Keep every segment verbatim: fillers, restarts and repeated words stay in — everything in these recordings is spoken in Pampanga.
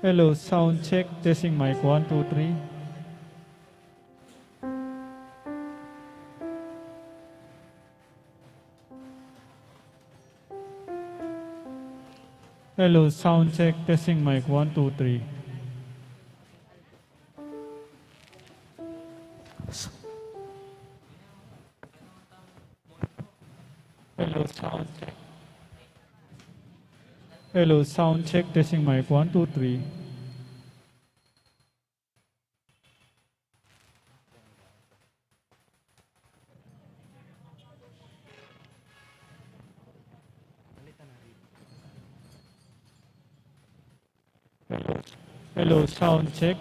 Hello, sound check, testing mic, one, two, three. Hello, sound check, testing mic, one, two, three. Hello, sound check. Hello, sound check, testing mic, one, two, three. Hello, sound check.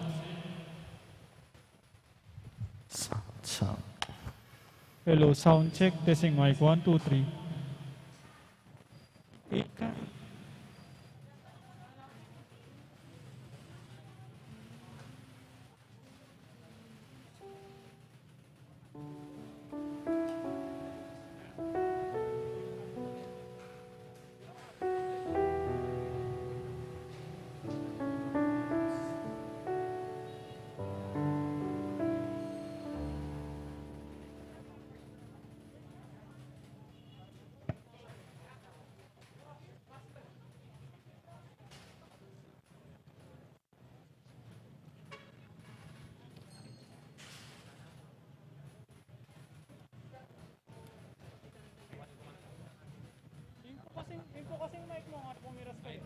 Sound, sound. Hello, sound check. Testing mic, one, two, three. Ika. Yun po kasing, yun po kasing mic mo, nga po miras kayo.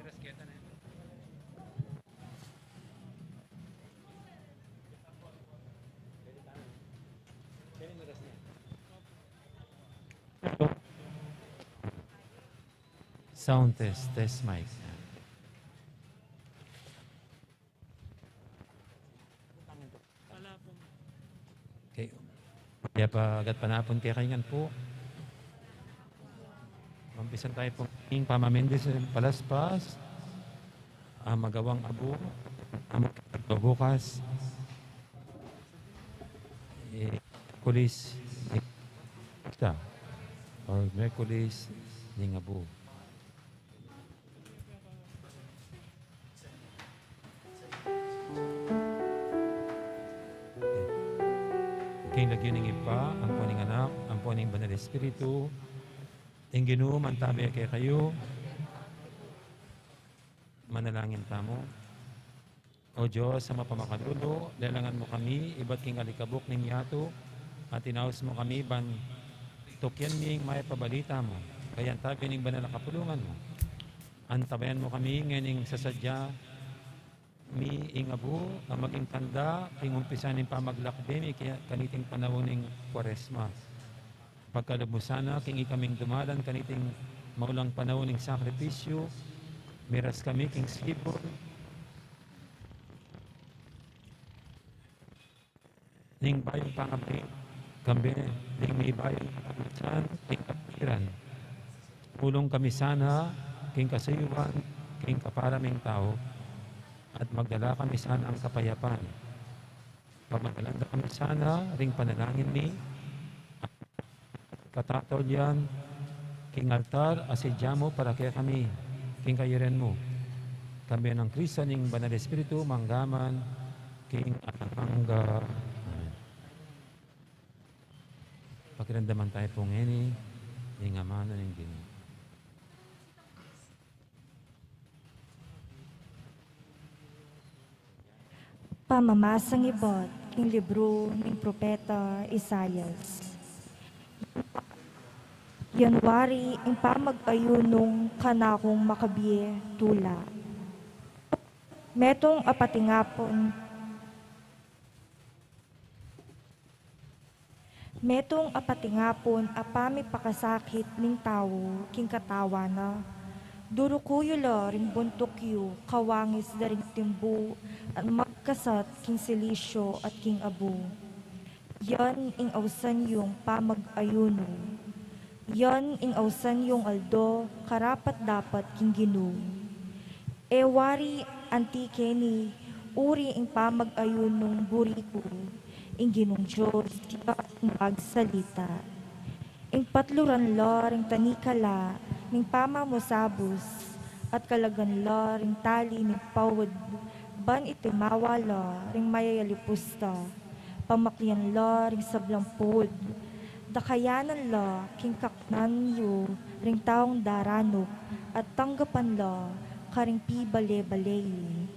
Sound test, test mic. Okay. Mayap a gatpanapun kekayu ngan pu. Umpisan tayu pung pamamendis ning palaspas a magawang abu a magbukas, eh, Miyerkules, eh, or Miyerkules ning abu. King lagyu ning Ibpa, ampo ning Anak, ampo ning Banal Espiritu, ing Ginu mantabe kekayu. Manalangin tamu. O Dios a mapamakalulu, lelangan mu kami ibat king alikabuk ning yatu, at inaus mu kami ban tukyan mi ing mayap a balita mu, kayang tabe ning banal a kapulungan mu. Antabayan mu kami ngening sasadya mi ing abu a maging tanda king umpisa ning pamaglakbe mi kaniting panaun ning Kuaresma. Pagkalub mu sana king ikaming dumalan kaniting maulang panaun ning sakripisyu, miras kami king sibul ning bayung pangabri, kambe ning mibayung pangabri king kapatiran. Mulung kami sana king kasuyuan king kapara ming tau, at magdala kami sana king kapayapan. Pamadalan da kami sana ring panalangin mi, katataulian king altar a sadya mu para kekami king kayarian mu. Kambe nang Kristo ning Banal Espiritu, mangga man king alang angga. Amen. Pakiramdaman tayu pu ngeni ing amanu ning Ginu. Pamamasang ibat king libru ning propeta Isaias. Yan wari ing pamag-ayunung kanakung makabie tula. Metung a patingapun Metung a patingapun a pamipakasakit ning tau king katawan na. Duruku yu la ring buntuk yu, kawangis da ring timbu, at magkasat king silisyu at king abu. Yan ing ausan yung pamag-ayunu. Yan ing ausan yung aldo karapat-dapat king Ginu. E wari anti keni, uri ing pamag-ayunung buri ku, ing Ginung Dios ya ing magsalita. Ing patluran la ring tanikala ning pamamusabus, at kalagan la ring tali ning pawad Ban itimawa la ring mayayalipus ta, pamaklian la ring sablang puud, dakayanan la king kaknan yu ring taung daranup, at tanggapan la karing pibale-bale yu.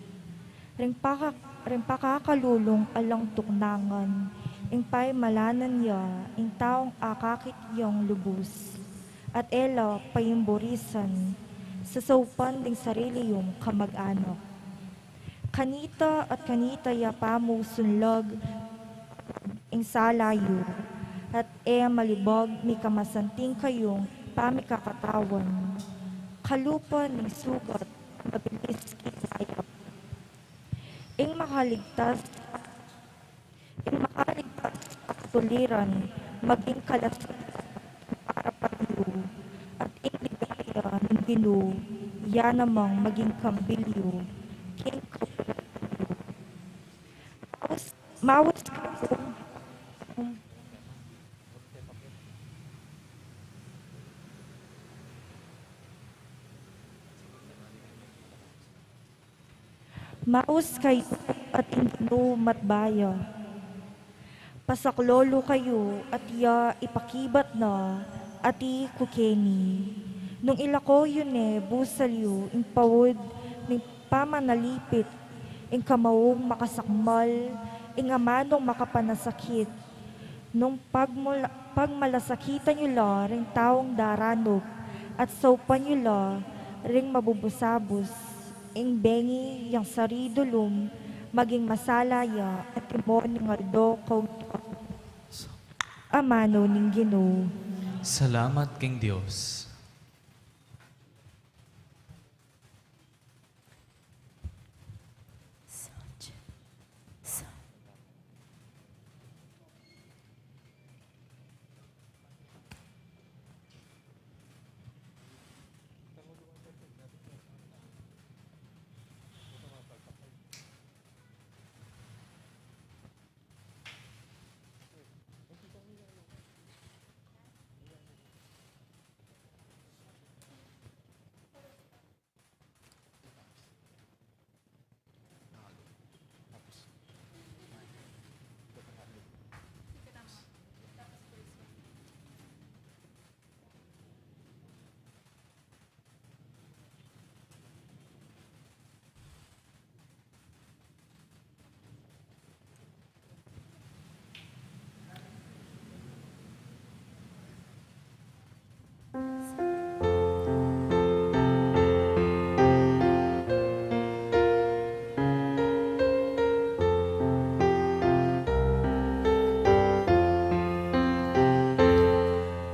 Ring paka-, ring pakakalulung alang tuknangan, ing paimalanan ya ing taung akakit yang lubus, at e la paimburisan, sasaupan ding sarili yung kamag-anak. Kanita at kanita ya pamusunlag ing sala yu, at e malibag mikamasanting kayung pamikakatawan. Kalupa ning sugat, mabilis king sayap. Ing makaligtas, ing makaligtas at suliran, maging kalasag para pa yu, at ing ligaya ning Ginu, ya namang maging kambil yu king kapulitan yu. Maus, maus kayu. Maus kayu at ing Ginu matbaya. Pasaklolo kayu at ya ipakibat na ati kukeni. Nung ilako yu ne busal yu ing paud ning pamanalipit, ing kamaung makasakmal, ing amanung makapanasakit, nung pagmula-, pagmalasakitan yu la ring taung daranup, at saupan yu la ring mabubus-abus, ing bengi yang saridulum, maging masala ya, at timon ning aldo kau. Amanu ning Ginu. Salamat king Dios.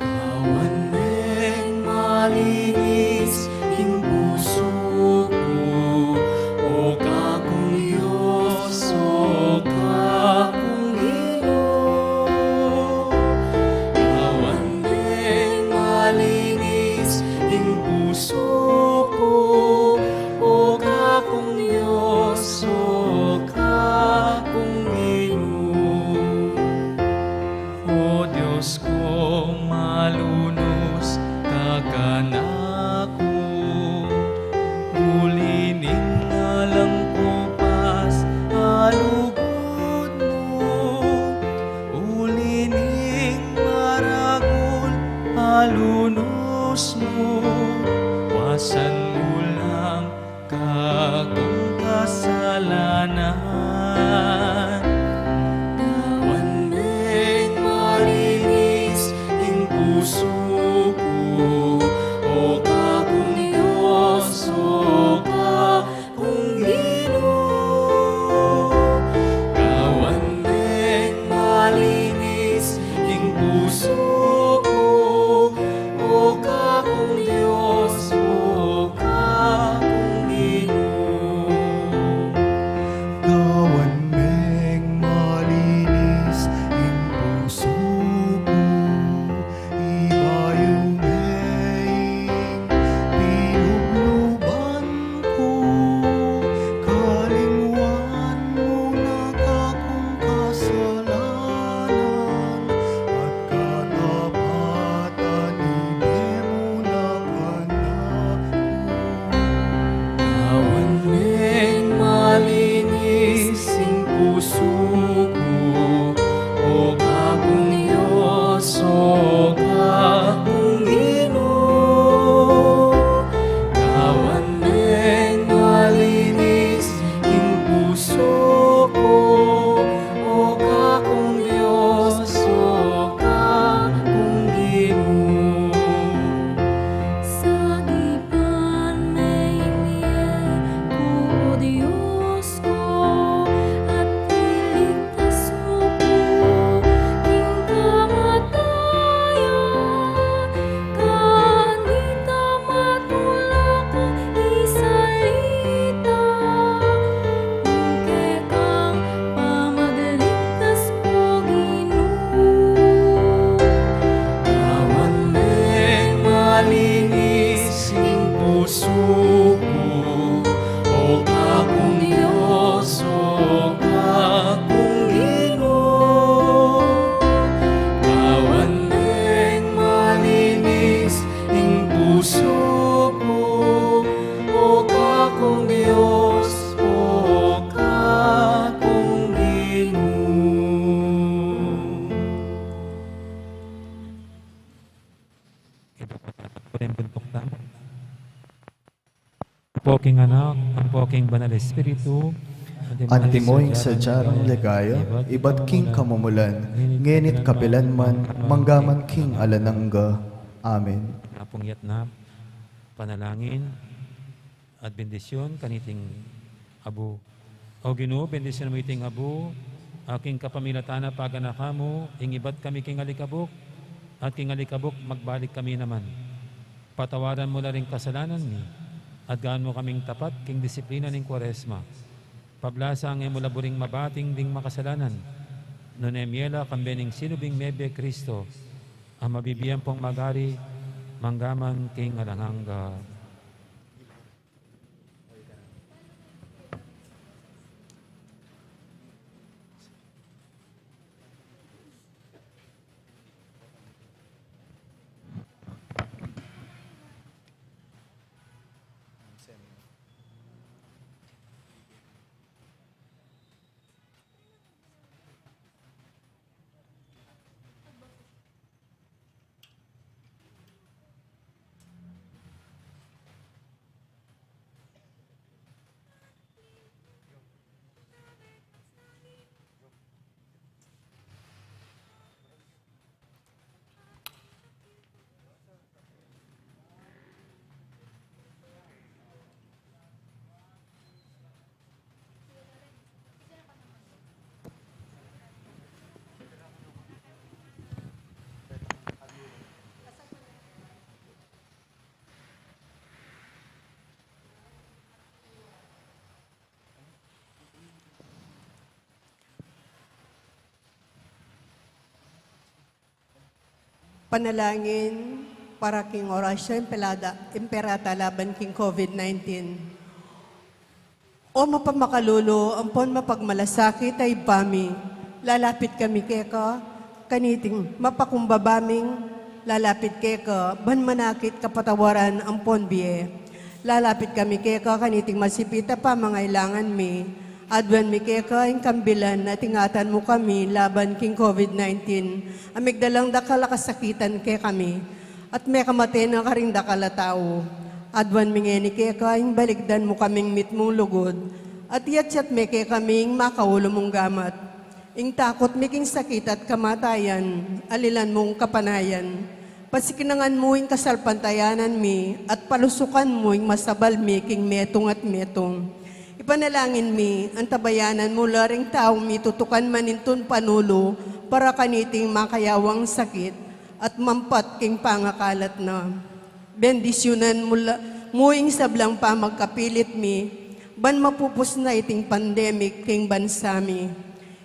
Gawan meng malinis ing pusu ku, O kakung Dios, O kakung Ginu. Gawan meng malinis ing pusu ku, O kakung Dios, O kakung Ginu. O Dios ku, malunus ka kanaku, uli ning alang kupas a lugud mu, uli ning maragul a lunus mu, wasan mu lang kakung kasalanan. Gawan meng malinis ing pusu ku, O kakung Dios, O kakung Ginu. Gawan meng malinis ing pusu ku, O kakung Dios, O kakung Ginu. Gawan meng malinis ing pusu ku, ibayu me ing pilubluban ku, kalingwan mu na kakung kasalanan, at katap Apo king Anak, ampo king Banal Espiritu, antimo ing sadya rang ligaya, ibat king kamumulan, ngeni't kapilan man, manggaman king alang angga. Amen. Apung yatna, panalangin at bendisyun kaniting abu. O Ginu, bendisyun mu iting abu, a king kapamilatan na paganakan mu, ing ibat kami king alikabuk, at king alikabuk magbalik kami naman. Patawaran mu la ring kasalanan mi, at gawan mu kaming tapat king disiplina ning Kuaresma. Pablasang e mu la buring mabating ding makasalanan, nune mie la kambe ning sinubling mebie Kristo, a mabibie ampong magari, manggaman king alang angga. Panalangin para king Oratio Imperata, Imperata laban king COVID nineteen. O mapamakalulu ampon mapagmalasakit a Ibpa mi, lalapit kami keka, kaniting mapakumbaba ming lalapit keka, ban manakit kapatawaran ampon bie. Lalapit kami keka, kaniting masipit a pamangailangan mi, aduan mi keka ing kambilan at ingatan mu kami laban king COVID nineteen, a migdalang dakal a kasakitan kekami, at mekamate na karing dakal a tau. Aduan mi ngeni keka ing balikdan mu kaming mitmung lugud, at iyatyat me kekami ing makaulu mung gamat. Ing takut mi king sakit at kamatayan, alilan mung kapanayan. Pasiknangan mu ing kasalpantayanan mi, at palusukan mu ing masabal mi king metung at metung. Ipanalangin mi, antabayanan mu la ring taung mitutukan manintun panulu para kaniting makayawang sakit at mampat king pangakalat na. Bendisyunan mu la, mu ing sablang pamagkapilit mi, ban mapupus na iting pandemic king bansa mi.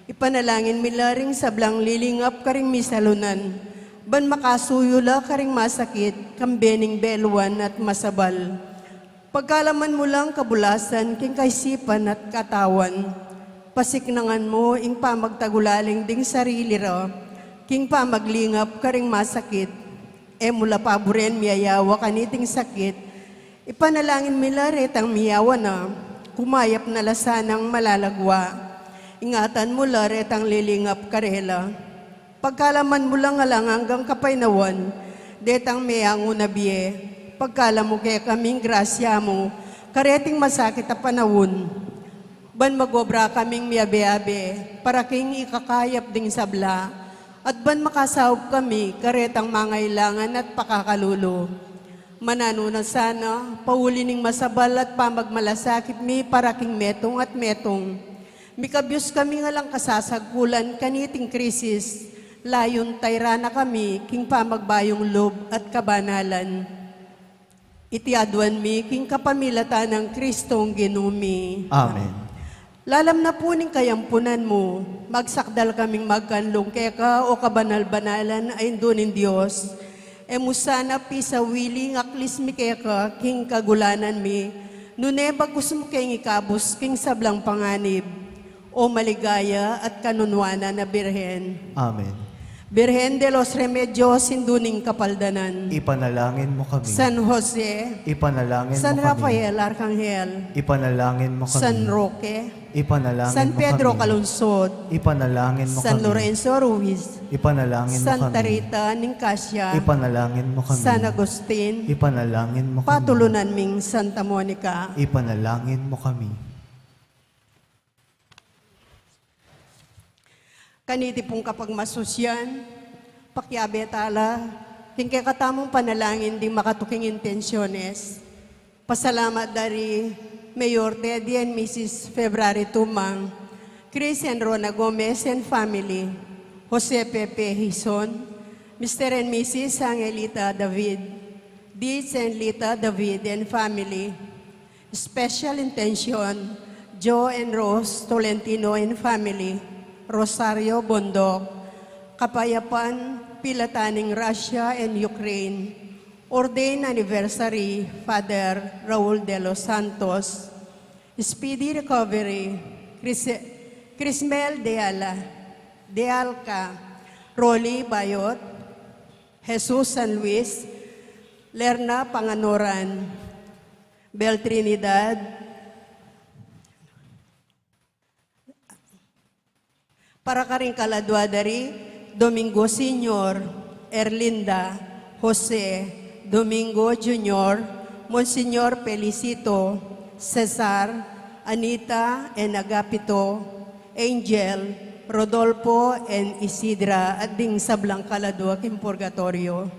Ipanalangin mi la ring sablang lilingap karing misalunan, ban makasuyu la karing masakit, kambe ning beluan at masabal. Pagkalaman mu lang kabulasan king kaisipan at katawan. Pasiknangan mu ing pamagtagulaling ding sarili ra, king pamaglingap karing masakit. E mu la paburen miyayawa kaniting sakit. Ipanalangin mi la retang miyawa na, kumayap na la sanang malalagwa. Ingatan mu la retang lilingap karela. Pagkalaman mu lang alang anggang kapaynawan, detang meangu na bie. Pagkalam mu kekaming grasya mu, kareting masakit a panaun. Ban magobra kaming miyabe-abe, para king ikakayap ding sabla, at ban makasaup kami, karetang mangailangan at pakakalulu. Mananu na sana, pauli ning masabal at pamagmalasakit mi para king metung at metung. Mikabyus kaming alang kasasagkulan kaniting krisis, layun tayran na kami king pamagbayung lub at kabanalan. Iti aduan mi king kapamilatan nang Kristong Ginu mi. Amen. Lalam na pu ning kayampunan mu, magsakdal kaming magkanlung keka, o kabanal-banalan a Indu ning Dios. E mu sana pisawili ing aklis mi keka king kagulanan mi, nune bagkus mu keng ikabus king sablang panganib, o maligaya at kanunwanan a Birhen. Amen. Birhen de los Remedios, Indu ning Kapaldanan. Ipanalangin mo kami. San Jose. Ipanalangin San mo kami. Rafael Arcangel. Ipanalangin mo kami. San Roque. Ipanalangin San mo Pedro kami. Calungsod. Ipanalangin mo San kami. Lorenzo Ruiz. Ipanalangin mo Santa kami. Rita Nicasia. Ipanalangin mo kami. San Agustin. Ipanalangin mo kami. Patulunan ming Santa Monica. Ipanalangin mo kami. Kaniti pung kapagmasusyan, pakiabe tala king kekatamung panalangin ding makatuking intensiones. Pasalamat da ri Mayor Teddy and Missus February Tumang, Chris and Rona Gomez and family, Jose Pepe Hizon, Mister and Missus Angelita David, Diz and Lita David and family, Special intention, Joe and Rose Tolentino and family, Rosario Bondoc, Kapayapan Pilatan ning Russia and Ukraine, ordained anniversary, Father Raul de los Santos, speedy recovery, Chris-, Crismel Deala, Dealca, Rolly Bayot, Jesus San Luis, Lerna Panganoran, Bel Trinidad, para karing kaladua da ri Domingo Senior, Erlinda, Jose, Domingo Junior, Monsignor Felicito, Cesar, Anita, and Agapito, Angel, Rodolfo, and Isidra, at ding sablang kaladua king purgatorio.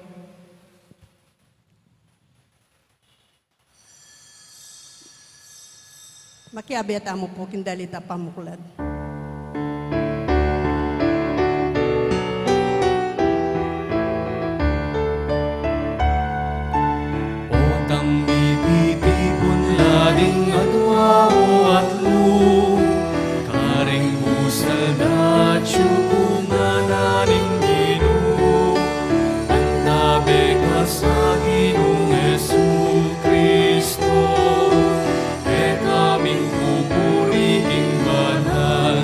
Makiabe tamu pu king dalit a pamuklad. Potang mititipun la ding atua o atlu, karing busal da atyu ku ngana ning Ginu, antabe ka sa Ginung Jesucristo, e kaming pupuri king banal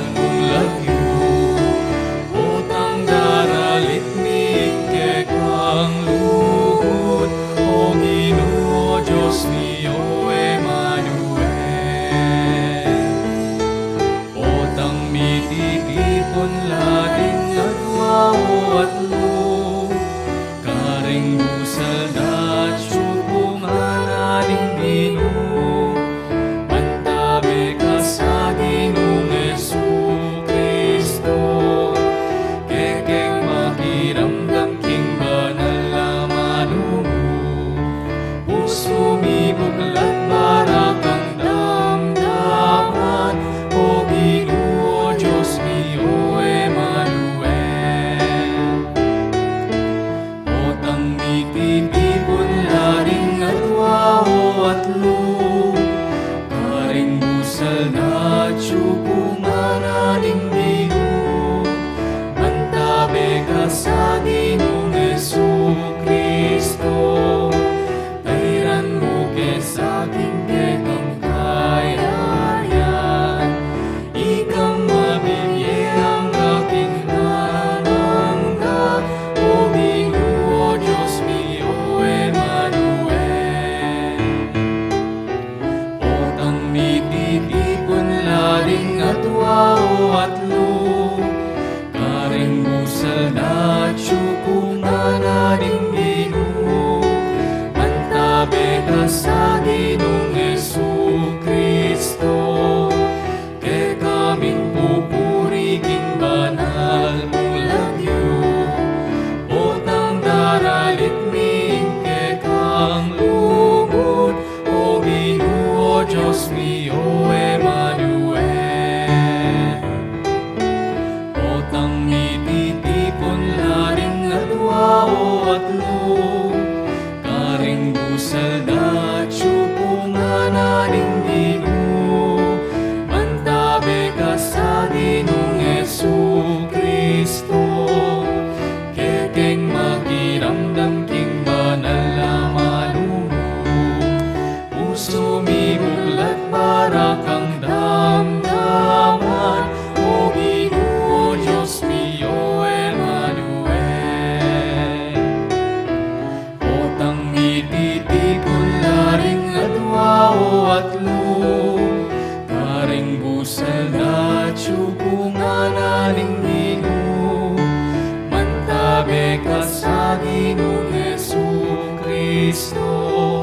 Kristo,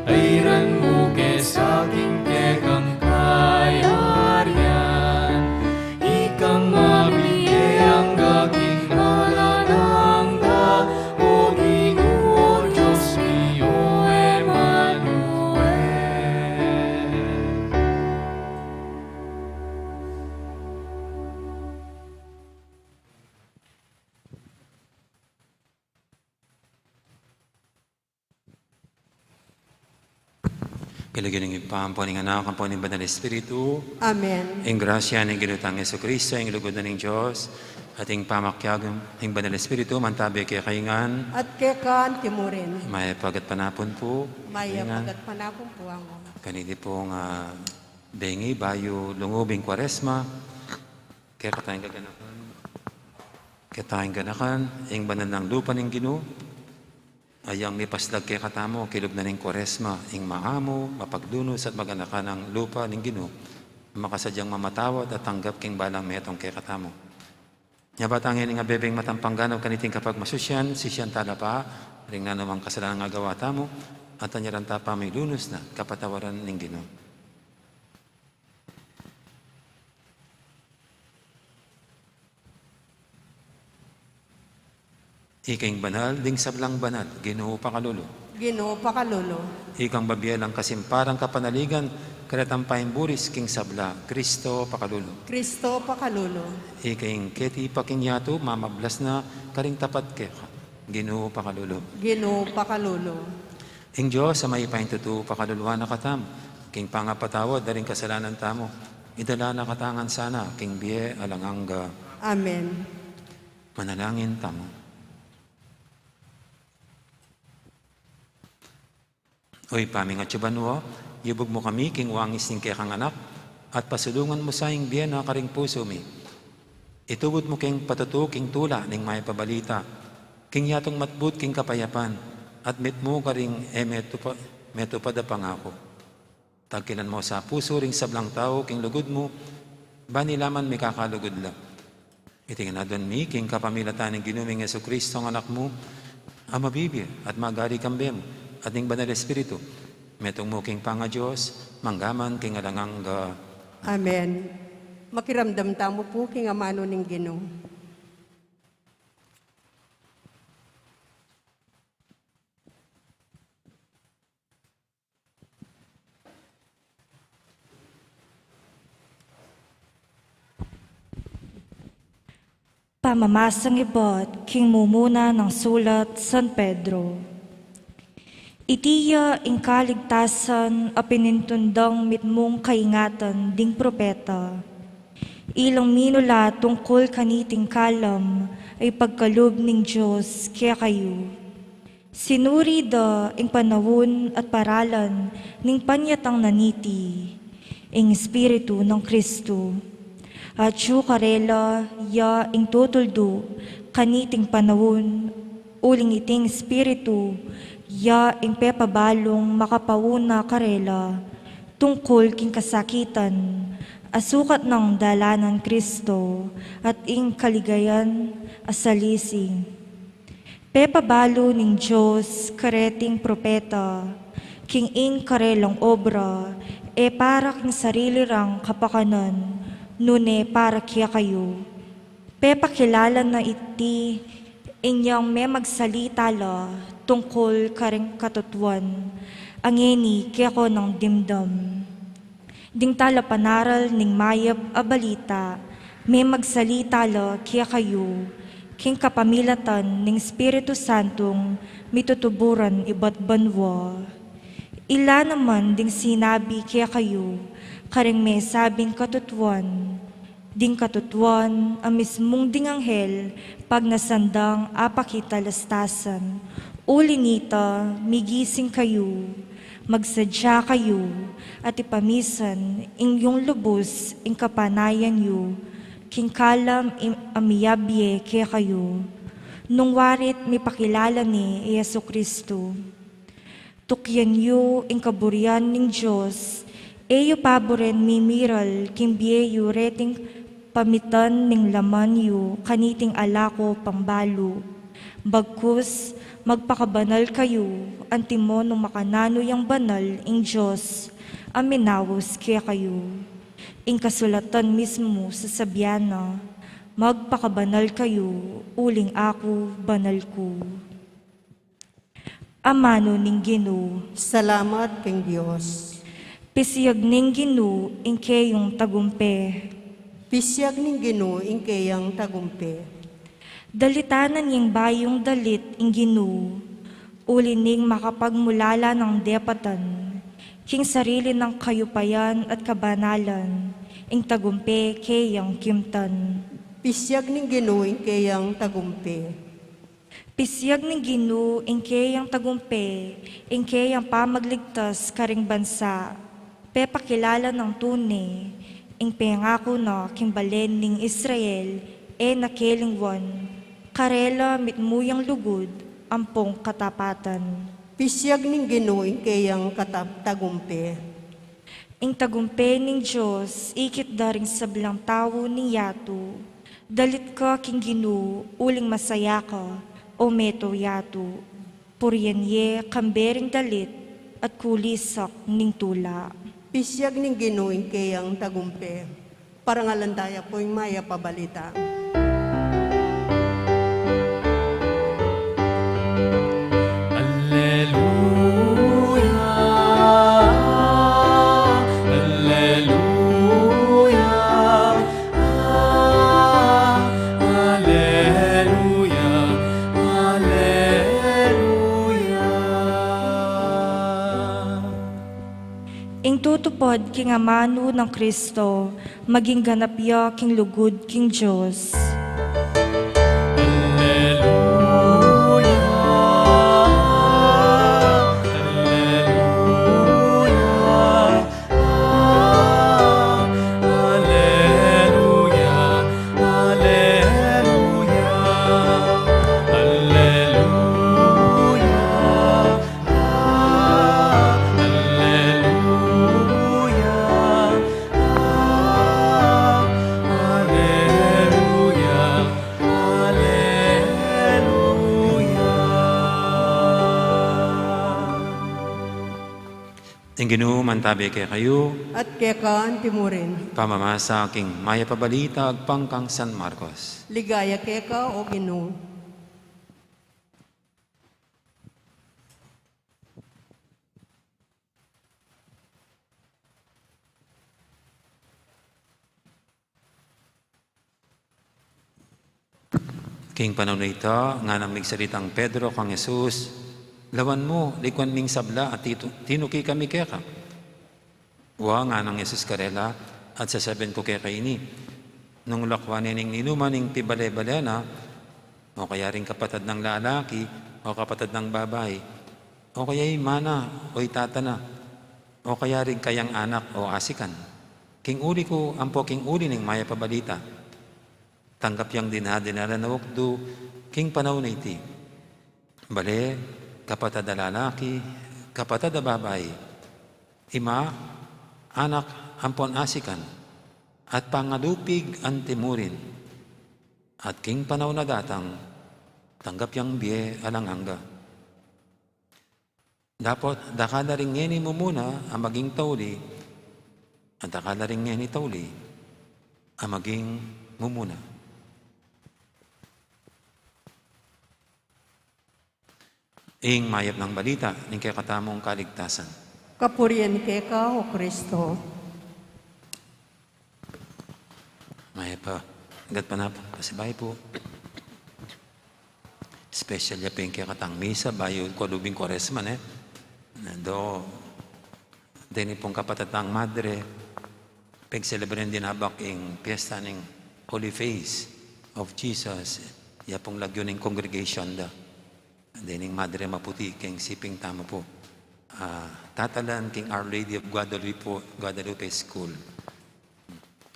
tairan mu ke sa king kekang kayarian, ikang mabie angga king alang angga, o Ginu, Dios mi, o Emmanuel. King lagyu ning Ibpa, ampo ning Anak, ampo ning Banal Espiritu. Amen. Ing grasya ning Ginu tang Jesucristo, ing lugud na ning Dios, at ing pamakiagum ning Banal Espiritu, mantabi kekayu ngan. At keka naman murin. Mayap a gatpanapun pu. Mayap a gatpanapun pu, Among. Kaniti pung, ah, bengi bayu lungub ing Kuaresma, kekatang gaganakan, kekatang gaganakan ing banal nang lupa ning Ginu, a yang mipaslag kekatamu king lub na ning Kuaresma, ing maamu, mapaglunus at maganakan a lupa ning Ginu, makasadyang mamatawad at tanggap king balang metung kekatamu. Nya ba tang ngeni ing abebeng matampang ganap kaniting kapagmasusyan, sisian tala pa ring nanumang kasalanan a gawa tamu, at anyaran ta pa milunus na kapatawaran ning Ginu. Ika ing banal ding sablang banal, Ginu, pakalulu. Ginu, pakalulu. Ika ing mabie lang kasimparan kapanaligan, karetang paimburis king sabla, Kristo, pakalulu. Kristo, pakalulu. Ika ing ketipa king yatu, mamablas na karing tapat keka, Ginu, pakalulu. Ginu, pakalulu. Ing Dios a mayupayang tutu pakaluluan na katamu, king pangapatawad da ring kasalanan tamu, idala na katamu ngan sana king bie alang angga. Amen. Manalangin tamu. O Ibpa ming atsu banua, yubug mu kami king wangis ning kekang Anak, at pasulungan mu sa ing bie na karing pusu mi. Itubud mu king patutu king tula ning mayap a balita, king yatung matbud king kapayapan, at mitmu karing e metupa-, metupad a pangaku. Tagkilan mu sa pusu ring sablang tau king lugud mu, bang ila man mikakalugud la. Iti ngan aduan mi king kapamilatan ning Ginu ming Jesucristo, Anak mu, a mabibie at magari kambe mu, at ning Banal Espiritu, metung mu king pangaDios, mangga man king alang angga. Amen. Makiramdam tamu pu king amanu ning Ginu. Pamamasang ibat king mumuna nang sulat San Pedro. Iti ya ing kaligtasan a pinintundang mitmung kaingatan ding propeta. Ilang minulat tungkul kaniting kalam a ipagkalub ning Dios kekayu. Sinuri da ing panaun at paralan ning panyatang na niti, ing Espiritu nang Kristu. Atyu karela ya ing tutuldu kaniting panaun, uling iting Espiritu ya ing pepabalung makapauna karela tungkul king kasakitan a sukat nang dalan nang Kristu at ing kaligayan a salisi. Pepabalu ning Dios kareting propeta, king ing karelang obra, e para king sarili rang kapakanan, nune para kekayu. Pepakilala na iti inyang memagsalita la tungkul karing katutuan, a ngeni keko nang dimdam. Ding talapanaral ning mayap a balita, memagsalita la kekayu, king kapamilatan ning Espiritu Santung mitutuburan ibat banua. Ila naman ding sinabi kekayu, karing mesabing katutuan, ding katutuan a mismung ding anghel pagnasan dang apakit a lastasan. Uli nita, migising kayu, magsadya kayu, at ipamisan ing yung lubus ing kapanayan yu, king kalam im-, a miyabie kekayu. Nung warit mipakilala ne i Jesu Kristu. Tukyan yu ing kaburian ning Dios, e yu pa buren mimiral king bie yu reting pamitan ning laman yu kaniting ala ku pang balu. Bagkus, magpakabanal kayu, antimo nung makananu yang banal ing Dios a minaus kekayu. Ing kasulatan mismu sasabian na, "Magpakabanal kayu, uling aku banal ku." Amanu ning Ginu. Salamat king Dios. Pisiag ning Ginu ing keyang tagumpe. Pisiag ning Ginu ing keyang tagumpe. Dalitanan ing bayung dalit ing Ginu, uli ning makapagmulala nang depatan, king sarili nang kayupayan at kabanalan, ing tagumpe keyang kimtan. Pisiag ning Ginu ing keyang tagumpe. Pisiag ning Ginu ing keyang tagumpe, ing keyang pamagligtas karing bansa. Pepakilala nang tune, ing pengaku na king balen ning Israel, e na kelingwan, karela mitmu yang lugud ampong katapatan. Pisiag ning Ginu ing keyang katap-, tagumpe. Ing tagumpe ning Dios, ikit da ring sablang tau ning yatu. Dalit ka king Ginu, uling masaya ka, o meto yatu. Purian ye kambe ring dalit at kulisak ning tula. Pisiag ning Ginu ing keyang tagumpe. Parangalan taya pu ing mayap a balita. Alleluia, alleluia, alleluia, alleluia. Ing tutupad king amanu nang Kristo, maging ganap ya king lugud king Dios. Alleluia, alleluia, alleluia, alleluia, alleluia. Alleluia, alleluia, alleluia. Ing Ginu mantabi kekayu. At keka antimurin. Pamamasa king mayap a balita agpang kang San Marcos. Ligaya keka, o Ginu. King panaun a ita, nganang migsalitang Pedro kang Jesus, "Lawan mu, likuan ming sabla at titu-, tinuki kami keka." Wa, nganang Jesus karela, "At sasabian ku keka ini, nung lakwan ne ning ninuman ing pibale-bale na, o kaya ring kapatad nang lalaki, o kapatad nang babai, o kaya ing ima na, o ing tata na, o kaya ring kayang anak o asikan, king uli ku ampo king uli ning mayap a balita, tanggap yang dinadinalan a ukdu king panaun a iti. Bale, kapatad a lalaki, kapatad a babai, ima, anak, ampon asikan, at pangalupig antimurin, at king panaun a datang, tanggap yang bie alang angga. Dapot, dakal a ring ngeni mumuna a maging tauli, at dakal a ring ngeni tauli a maging mumuna." Ing mayap nang balita ning kekatamung kaligtasan. Kapurian keka, o Kristo. Mayap a gatpanapun, pasibayu pu. Special ya pin ing kekatang misa bayu kalub ing Kuaresma, ne? Na do, deni pung kapatad tang madre, pag-celebrate din abak ing piyesta ning Holy Face of Jesus, ya pung lagyu ning congregation da. Deni ing Madre Maputi, king siping tamu pu, ah, tatalan king Our Lady of Guadalupe, Guadalupe School.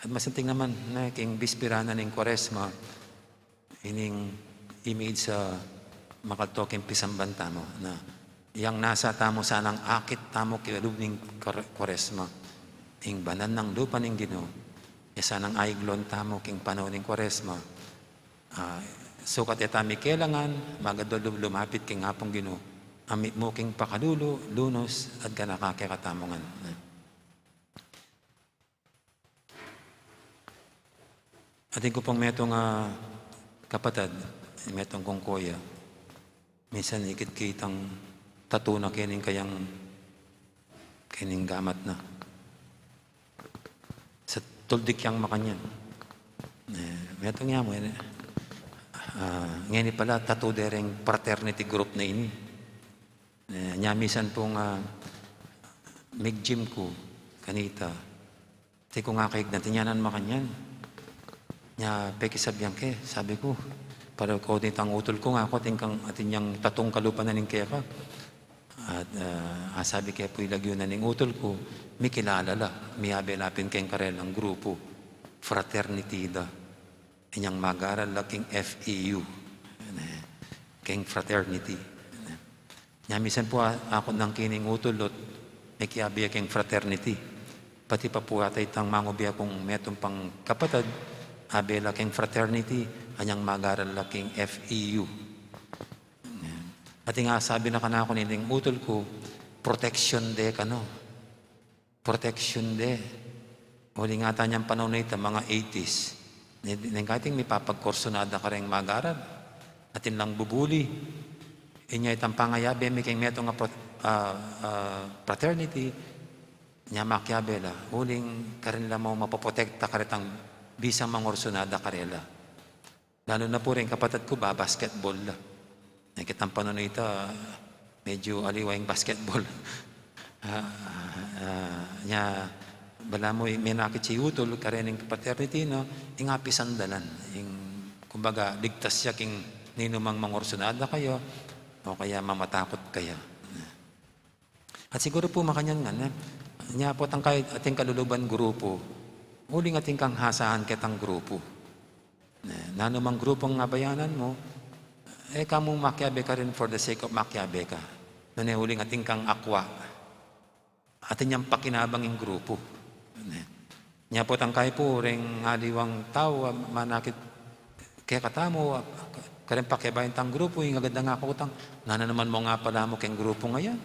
At masanting naman, ne, king bispera na ning Kuaresma, ining image a makaltok king pisamban tamu, na yang nasa tamu sanang akit tamu king lub ning Kuare-, Kuaresma, ing banan nang lupa ning Ginu, ya sanang aigluan tamu king panaun ning Kuaresma, ah, Sukat e ta mi kelangan, magad lub lumapit king Apung Ginu, a mitmu king pakalulu, lunus, at ganaka kekatamu ngan. Atin ku pung metung a kapatad, metung kung kuya. Minsan ikit kitang tattoo na kening kayang, kening gamat na. Sa tuldik yang makanyan. E, metung ya mu, e, a, ngeni pala tattoo de reng fraternity group na ini. E, nya minsan pung, a, mig-gym ku kanita. Atin kung akaignat, inya nan makanyan. Nya pekisabyan ke, sabi ku, para ku atin itang utul ku, nga ku atin kang, atin yang tattoo kalupa na ning keka. At, a, a, sabi ke pu, ilagyu na ning utul ku, mikilala la, miyabe la pin keng karelang grupu, fraternity da. Inyang mag-aral la king F E U, ne, king fraternity. Nya minsan pu a-, aku nang kining utul, ot mekiabe ya king fraternity. Pati pa pu ata itang mangubi kung metung pang kapatad, abe la king fraternity, anyang mag-aral la king F E U. Atin nga sabi na kanaku nining utul ku, protection de kanu. Protection de. Uling ata inyang panaun na ita, mga eighties. Ni, ni, kating mipapagkursunada kareng mag-aral. Atin lang bubuli. Inya itang pangayabe mi keng metung a pro-, a, a, fraternity, nya makiabe la. Uling karin la mu mapoprotekta karetang bisang mangursunada karela. Lalu na pu reng kapatad ku, ba-basketball la. Ing kitang panaun na ita, medyu aliwa ing basketball. A, a, nya, balamu menakit ya ing utul kareng fraternity, no, ing apisandalan. Ing, kumbaga, ligtas ya king ninumang mangursunada kaya, o kaya mamatakut kaya. At siguru pu makanyan ngan, e. Nya potang kaya ating kaluluban grupu, uling atin kang hasahan ketang grupu. E, nanumang grupung abayanan mu, e ka mu makiabe karin for the sake of makiabe ka. Nune uling atin kang akwa. Atin yang pakinabang ing grupu. E. Nya potang kaya pu, reng aliwang tau, a, manakit kekatamu, a, kareng pakiabe tang grupu, ing agad nang akutang, nanu naman mung apala mu keng grupung ayan?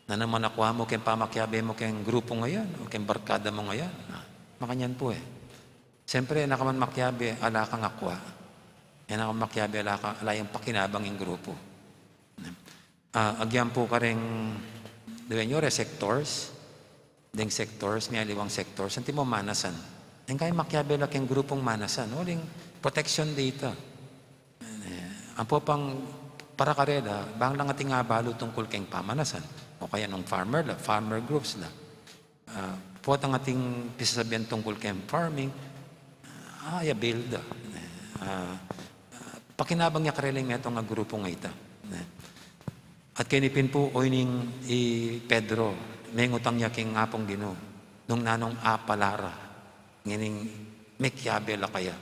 Nanu naman akwa mu keng pamakiabe mu keng grupung ayan, o keng barkada mung ayan? Na, makanyan pu, e. Siyempre, e na ka man makiabe ala kang akwa. E na ka man makiabe ala ka, ala yang pakinabang ing grupu. A, agyan pu kareng dueño reng sectors, deng sectors, miyaliwang sectors, anti mu manasan. Ing kaya makiabe la keng grupung manasan, uling protection de ita. E, ampo pang para karela, bang lang ating abalu tungkul keng pamanasan. O kaya nung farmer la, farmer groups la. A, potang ating pisasabian tungkul keng farming, a, ya build, a, a, pakinabang ya karela ing metung a grupung ita. At keni pin pu, o ining i Pedro, mengutang ya king Apung Ginu, nung nanung apala ra, ngening mekiabe la kaya.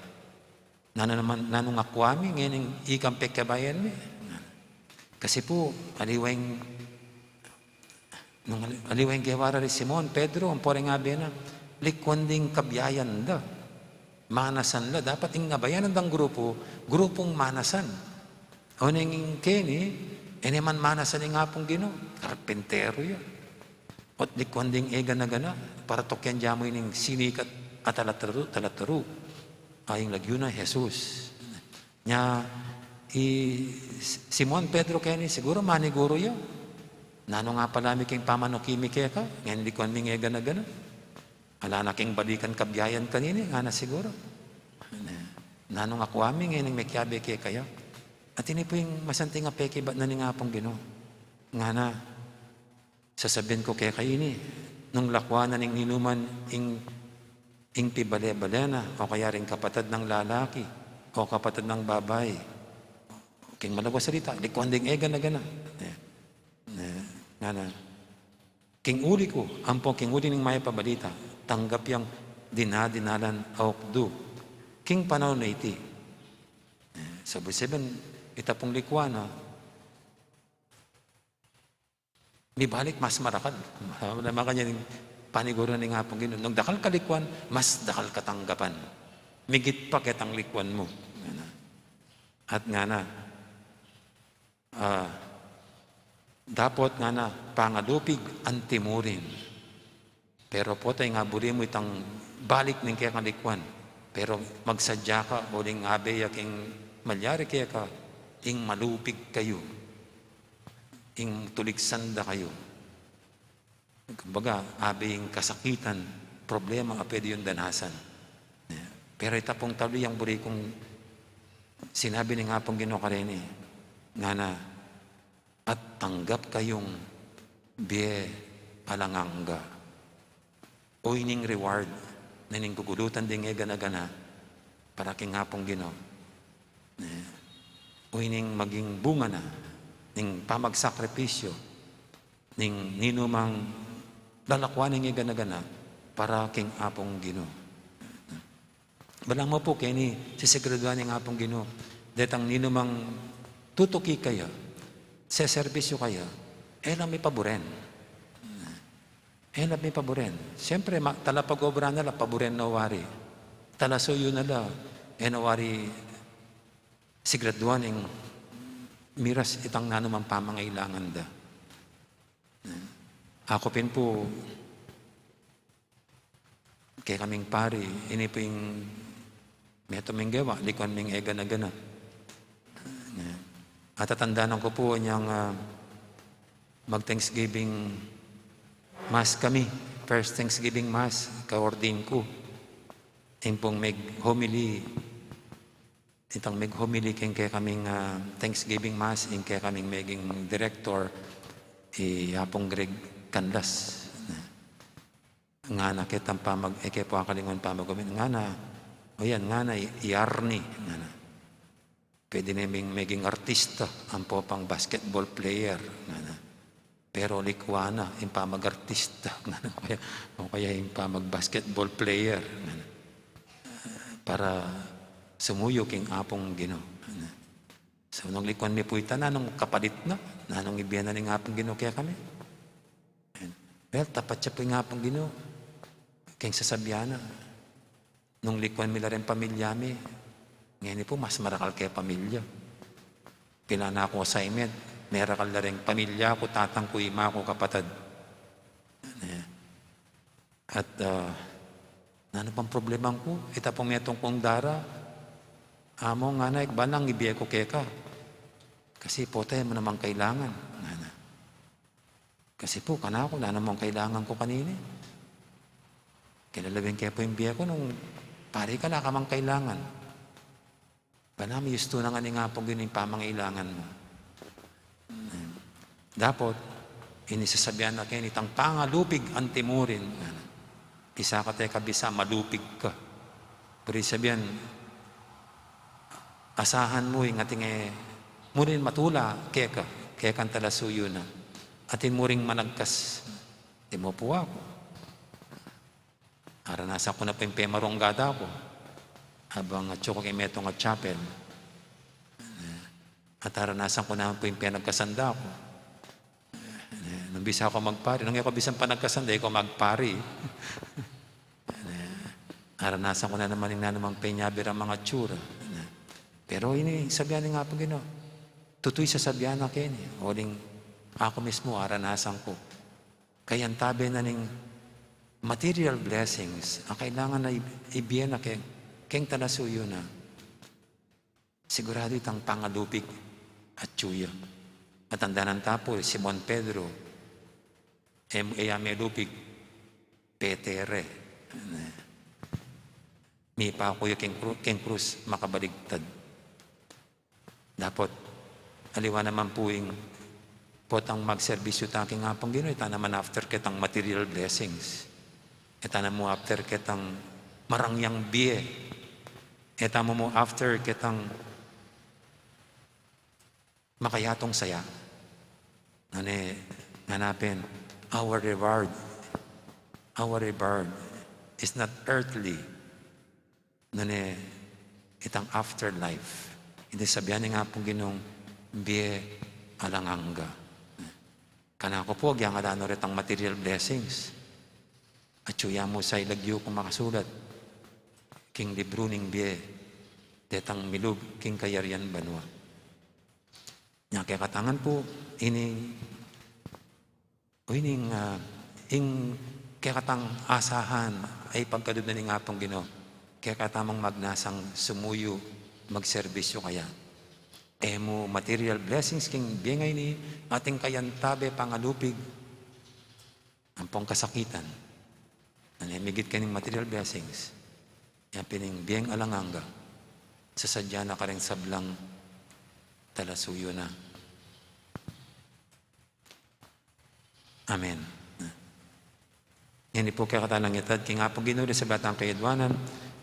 Nanu naman, nanung akwa mi, ngening ikang pekiabean mi. Kasi pu, aliwa ing, nung ali-, aliwa ing gewa ra ri Simon Pedro, ampo reng abe na, likuan ding kabiayan da. Manasan la, dapat ing abayanan dang grupu, grupung manasan. O neng keni, e ne man manasan ing Apung Ginu, karpintero ya. Ot likuan ding e gana-gana, para tukyan da mu ining sinikat a talataru, talataru. Ay ing lagyu na, Jesus. Nya, i Simon Pedro keni, siguru maniguru ya. Nanung apala mi keng pamanuki mi keka, ngening likuan mi ing e gana-gana. Ala na keng balikan kabiayan kanini, ngana siguru. Nanung akwa mi, ngening mekiabe keka ya. At ini pu ing masanting a pekibat na ning Apung Ginu. Ngana, sasabian ku keka ini, nung lakwan na ning ninuman ing, ing pibale-bale na, o kaya ring kapatad nang lalaki, o kapatad nang babai, king malagwa salita, likuan ding e gana-gana. E, e, ngana, king uli ku, ampo king uli ning mayap a balita, tanggap yang dinadinalan a ukdu king panaun a iti. E, so, ibig sabihin, ita pung likuan, no? Mibalik mas marakal. Wala makanyan ing paniguru ning Apung Ginu. Nung dakal ka likuan, mas dakal ka tanggapan. Migit pa ketang likuan mu. Ngana. At ngana, ah, dapot ngana, pangalupig anti mu rin. Pero potang abuli mu itang balik ning kekang likuan. Pero magsadya ka, uling abe ya king malyari keka, ing malupig kayu. Ing tuligsan da kayu. Kumbaga, abe ing kasakitan, problema a pwede yung danasan. Pero ita pung tauli yang buri kung sinabi ning Apung Ginu kareni, ngana, at tanggap kayung bie alang angga. O ining reward na ning gugulutan ding e gana-gana para king Apung Ginu. O ining maging bunga na ning pamagsakripisyo ning ninumang lalakwan ning e gana-gana para king Apung Ginu. Balamu pu keni, sisiguraduan ning Apung Ginu detang ninumang tutuki kaya, seserbisyu kaya, e la mi paburen. E la mi paburen. Siyempre, ma-, talapag-obra na la, paburen na wari. Talasuyu na la, e na wari siguraduan ing miras itang nanumang pamangailangan da. Aku pin pu, kekaming pari, ini pu ing metung ming gewa, likuan ming e gana-gana. Atatandanan ku pu inyang, ah, mag-Thanksgiving Mass kami. First Thanksgiving Mass, ka-ordain ku. Ing pung meg-homily, itang meg-homily king kekaming, ah, Thanksgiving Mass, ing kekaming meging director, i Apung Greg Canlas. Ngana ketang pamag-, e ke pu akalinguan pamag-, ngana, o yan, ngana, i, i Arnie, ngana. Pwede ne ming meging artista, ampo pang basketball player, ngana. Pero likuan na ing pamag-artista, ngana, o kaya, o kaya ing pamag-basketball player, ngana. Para sumuyu king Apung Ginu, ngana. So, nung likuan mi pu ita, nanung kapalit na, nanung ibie na ning Apung Ginu kekami. Well, tapat ya pu ing Apung Ginu king sasabian na. Nung likuan mi la ring pamilya mi, ngeni pu mas marakal ke pamilya. Pilan na kung assignment, merakal la ring pamilya ku, tatang ku, ima ku, kapatad. At, ah, nanu pang problemang ku, ita pung metung kung dara, Amu, ngana, ikba nang ibie ku keka. Kasi pota e mu namang kailangan, ngana. Kasi pu kanaku, nanu mang kailangan ku kanini? Kilalawen ke pu ing bie ku nung pari ka, ala ka mang kailangan. Bana mi yustu na ngeni ning Apung Ginu ing pamangailangan mu. Dapot, ini sasabian na keni, itang pangalupig anti mu rin, ngana. Isa ka te kabisa, malupig ka. Buri sabian, asahan mu ing atin e mu rin matula keka, kekang talasuyu na. Atin mu ring managkas, e mu pu aku. Aranasan ku na pu ing pemarunggat ku. Abang atyu ku keng metung a chapel. At aranasan ku na pu ing penagkasan da ku. Nung bisa ku magpari, nung e ku bisang panagkasan da, e ku magpari. Aranasan ku na naman ing nanumang penyabi rang mga tsura. Pero ini sabian ning Apung Ginu, tutu ing sasabian na keni, uling aku mismu aranasan ku. Kaya antabe na ning material blessings a kailangan na ib-, ibie na keng, keng talasuyu na. Siguradu itang pangalupig atyu ya. Matandanan ta pu, Simon Pedro, e mu, e ya melupig, Peter e. Mipaku ya keng kru-, keng krus, makabaligtad. Dapot, aliwa naman pu ing potang magserbisyu ta keng Apung Ginu, e ta naman after ketang material blessings. E ta na mu after ketang marangyang bie. E ta mu mu after ketang makayatung saya. Nune, ngana pin, our reward, our reward is not earthly. Nune, itang afterlife. Ini sabian ning Apung Ginung bie alang angga. Kanaku pu, agyang ala no retang material blessings. Atyu ya mu sa ilagyu kung makasulat king libru ning bie. detang milub king kayarian banua. Nya kekatang pu, ining, o ining, ah, ing kekatang asahan a ipagkalub na ning Apung Ginu, kekatamung magnasang sumuyu, magserbisyu kaya. E mu material blessings king bie ngeni, atin kayantabe pangalupig, ampong kasakitan, nune migit keni ing material blessings, ya pin ing bie alang angga, sasadya na kareng sablang talasuyu na. Amen. Ngeni pu kekatamu lang itad king Apung Ginu ding sablang kayadwanan,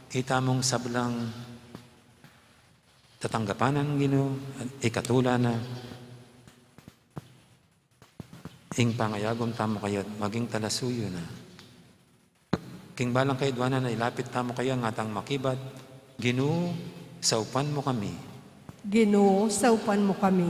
itamung sablang tatanggapan nang Ginu, ikatula na ing pangayagum tamu kaya at maging talasuyu na. King balang kayadwanan a ilapit tamu kaya, ngatang makibat, Ginu, saupan mu kami. Ginu, saupan mu kami.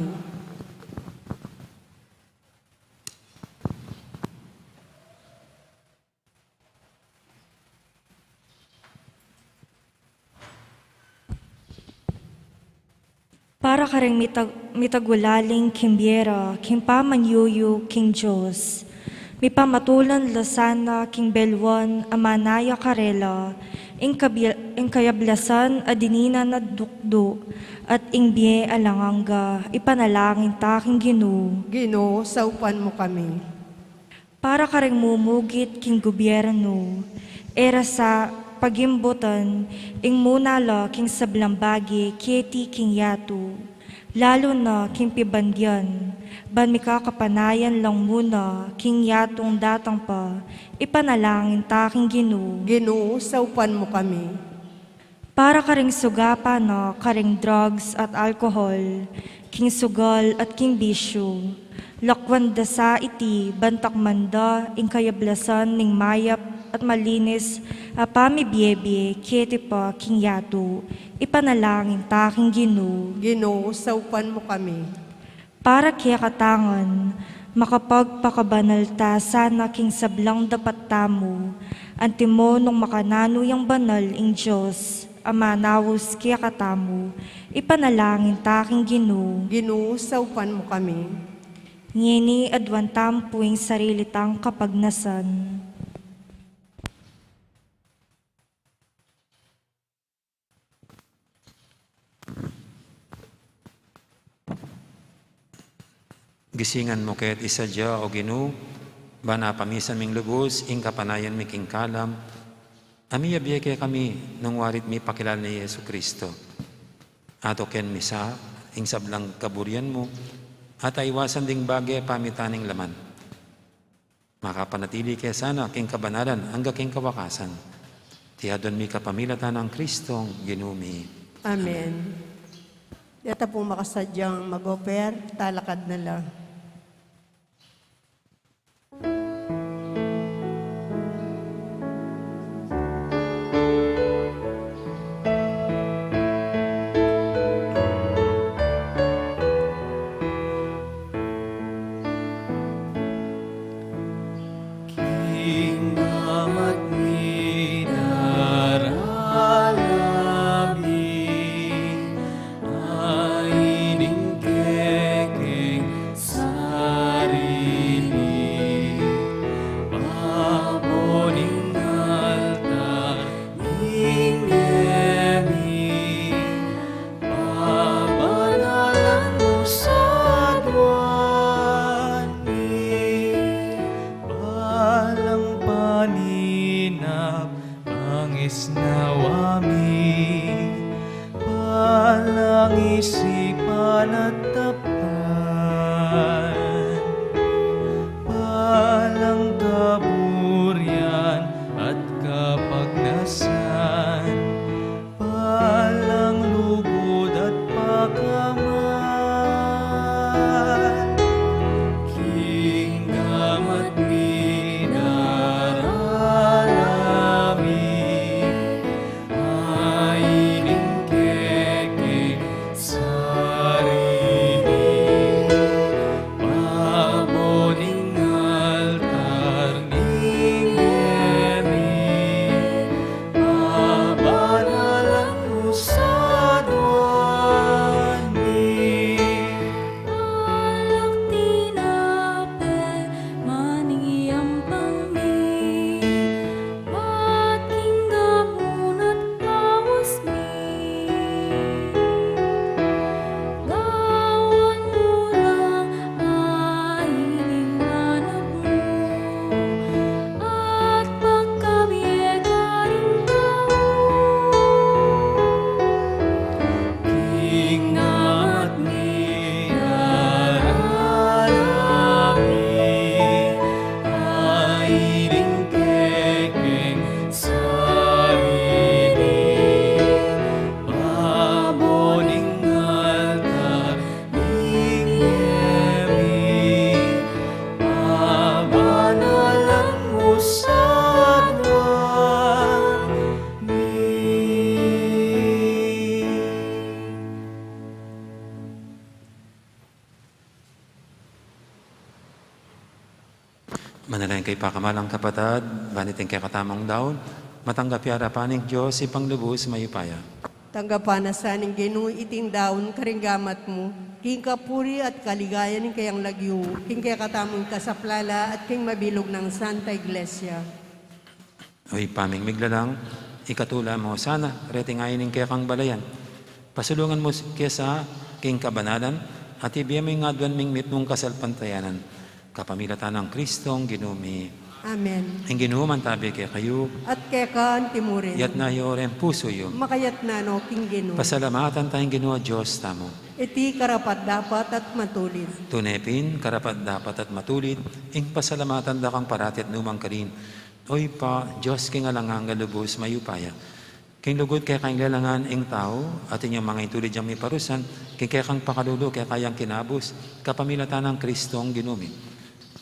Para kareng mitag-, mitagulaling king bie ra, king pamanyuyu king Dios. Mipamatulan la sana king beluan a manaya karela, ing kabi-, ing kayablasan a dininan a dukdu, at ing bie alang angga, ipanalangin ta king Ginu. Ginu, saupan mu kami. Para kareng mumugit king gubyernu, e ra sa pagimbutan ing muna la king sablang bage keti king yatu, lalu na king pibandian, ban mikakapanayan lang muna king yatung datang pa, ipanalangin ta king Ginu. Ginu, saupan mu kami. Para karing suga pa na karing drugs at alcohol, king sugal at king bisyu, lakwan da sa iti ban takman da ing kayablasan ning mayap at malinis a pamibiebie keti pa king yatu, ipanalangin ta king Ginu. Ginu, saupan mu kami. Para kekatangan, makapagpakabanal ta sana king sablang dapat tamu, antimo nung makananu yang banal ing Dios a manaus kekatamu, ipanalangin ta king Ginu. Ginu, saupan mu kami. Ngeni aduan tamu pu ing sarili tang kapagnasan. Gisingan mu ke at isadia, O Ginu, ban apamisan ming lubus ing kapanayan mi king kalam, a miyabie kekami nung warit mipakilala na i Jesu Kristo. Atuken mi sa ing sablang kaburian mu, at aiwasan ding bage pamitan ning laman. Makapanatili ke sana king kabanalan angga king kawakasan. Iti aduan mi kapamilatan nang Kristong Ginu mi. Amen. Deta pung makasadiang mag-offer, talakad na la. King Ama at Anak, a ining kekeng Manalangin kayu pakamalan kung kapatad, ban iting kekatamung daun matanggap ya arapan ning Dios Ibpang lubus mayupaya. Tanggapan na sa ning Ginu iting daun karing gamat mu, king kapurian at kaligayan ning kayang lagyu, king kekatamung kasaplalan at king mabilug nang Santa Iglesia. O Ibpa ming miglalang, ikatula mu sana reting ain ning kekang balayan. Pasulungan mu ke sa king kabanalan, at ibie mu ing aduan ming mitmung kasalpantayanan. Kapamilatan nang Kristong Ginu mi. Amen. Ing Ginu mantabi kekayu. At keka anti mu rin. Iyatas yu ring pusu yu. Makayatas no king Ginu. Pasalamatan taya ing Ginu a Dios tamu. Iti karapat-dapat at matulid. Tune pin, karapat-dapat at matulid, ing pasalamatan da kang parati at nukarin man, O Ibpa, Dios king alang angga, lubus mayupaya. King lugud keka ing lelangan ing tau, at inyang manga intulid yang miparusan, king kekang pakalulu keka yang kinabus, kapamilatan nang Kristong Ginu mi.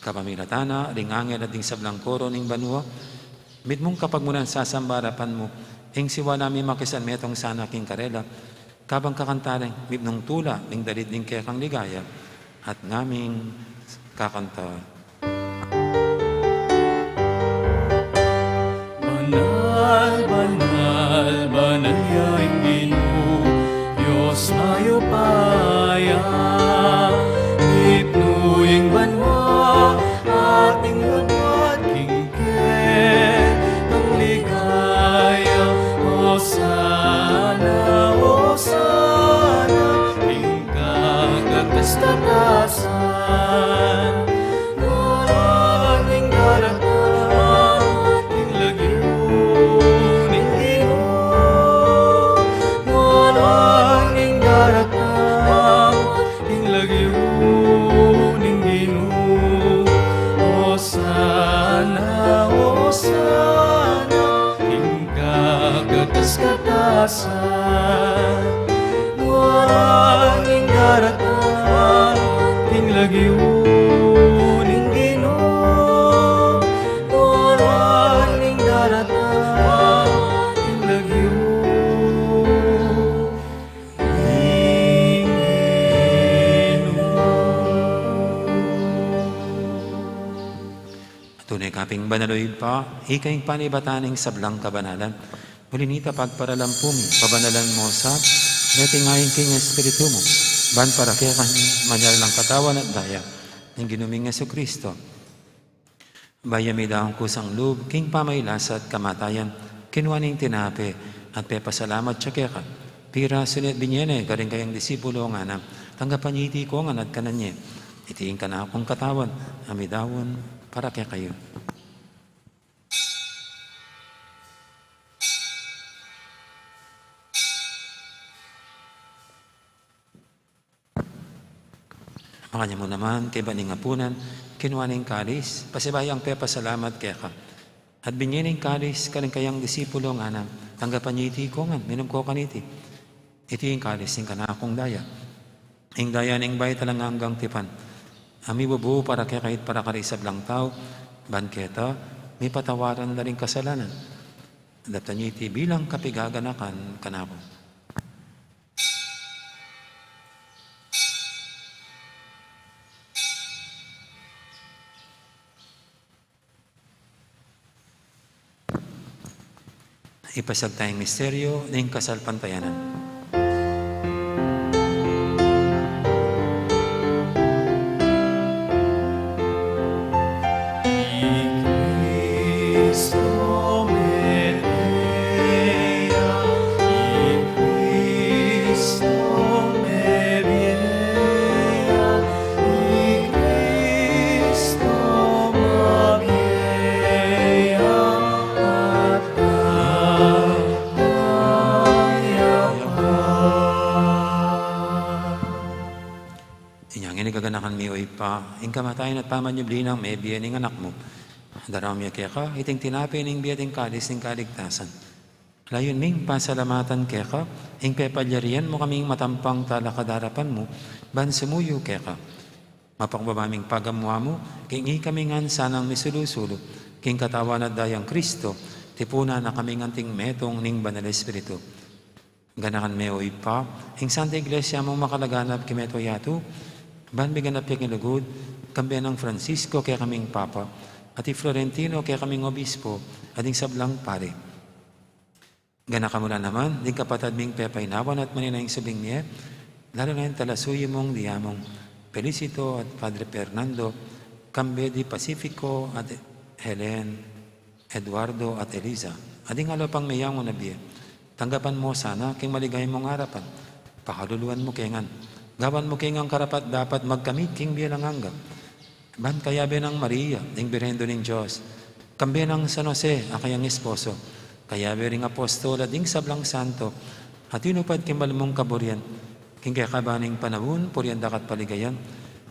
Kapamilatan na ring angel at ding sablang koro ning banua, mitmung kapagmulan sasamba arapan mu, ing siwala mi makisan metung sana king karela, kabang kakanta ring mitmung tula ning dalit ning kekang ligaya, at ngaming kakanta. Banal, banal, banal ya ing Ginu, Dios mayupaya. Mitmu ing banua at ing lugud king kekang ligaya. Hosana, Hosana, ing kakatas-katasan. Nguan ing daratang king lagyu ning Ginu. Nguan ing daratang king lagyu ning Ginu. Hosana, Hosana, king kakatas-katasan. Nguan ing daratang king lagyu ning Ginu. Nguan ing daratang king lagyu ning Ginu. Tune ka pin banal, o Ibpa, ika ing panibatan ning sablang kabanalan. Uli na nita, pagparalan mu mi, pabanalan mu sa, reting ain king Espiritu mu, ban para kekami manyari lang katawan at daya ning Ginu ming Jesucristo. Bayu ya midaun kusang lub king pamagkasakit at kamatayan, kinua ne ing tinape, at pepasalamat ya keka. Pirasu ne at binie ne karing kayang disipulo, ngana, tanggapan ye iti ikayu ngan at kanan ye. Iti ing kanakung katawan, a midaun para kekayu. Makanyan mu naman, kaybat ning apunan, kinua ne ing kalis, pasibayu yang pepasalamat keka. At binie ne ing kalis karing kayang disipulo, ngana, tanggapan ye iti ikayu ngan, minum kayu kaniti. Iti ing kalis ning kanakung daya, ing daya ning bayu at alang anggang tipan, a mibubu para kekayu at para karing sablang tau, ban keta mipatawaran la ring kasalanan. Daptan ye iti bilang kapaganakan kanaku. Ipasiag taya ing misteryu ning kasalpantayanan. I Kristo mebie ya, i Kristo mebie ya, i Kristo mebie ya, at datang ya pa. Inya ngeni gaganakan mi, o Ibpa, ing kamatayan at pamanyubli nang mebie ning Anak mu. Daraun mi keka iting tinape ning bie at ing kalis ning kaligtasan. Layun ming pasalamatan keka ing pepalyarian mu kaming matampang talakad king arapan mu, ban sumuyu keka. Mapakbaba ming pagamu-amu, king ikami ngan sanang misulu-sulu king katawan at dayang Kristo, tipunan na kaming anting metung ning Banal Espiritu. Ganakan me, o Ibpa, ing Santa Iglesia mung makalaganap king mabilug a yatu, ban miganap ya king lugud, kambe nang Francisco, kekaming Papa, at i Florentino, kekaming obispo, at ding sablang pari. Ganaka mu la naman ding kapatad ming pepainawan at manenaya king subling mie, lalu na ing talasuyu mung diamung Felicito at Padre Fernando, kambe di Pacifico at Helen, Eduardo at Eliza, at ding aliwa pang meyangu na bie. Tanggapan mu la sana king maligaya mung arapan. Pakaluluan mu ke ngan. Gawan mu ke ngan karapat-dapat magkamit king bie alang angga. Ban kayabe nang Maria, ing Birhen Indu ning Dios, kambe nang San Jose, a kayang esposo, kayabe ring apostol at ding sablang santo, a tinupad king mal mung kaburian, king kekaban ning panaun, purian da ka at paligayan,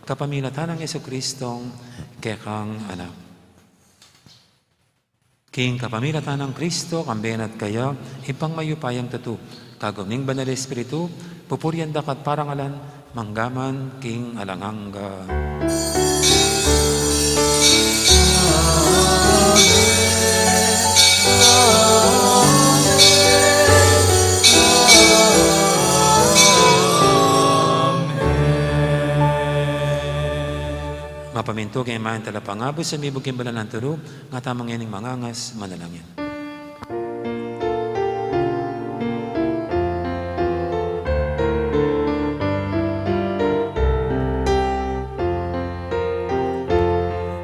kapamilatan nang Jesucristong kekang Anak. King kapamilatan nang Kristo, kambe na at kaya, Ibpang mayupayang tutu, kagum ning Banal Espiritu, pupurian da ka at parangalan, mangga man king alang angga. Mapamintu king Ibpa, ing Talapangabus, sumibug king banal nang turu, ngatamu ngening mangangas, manalangin.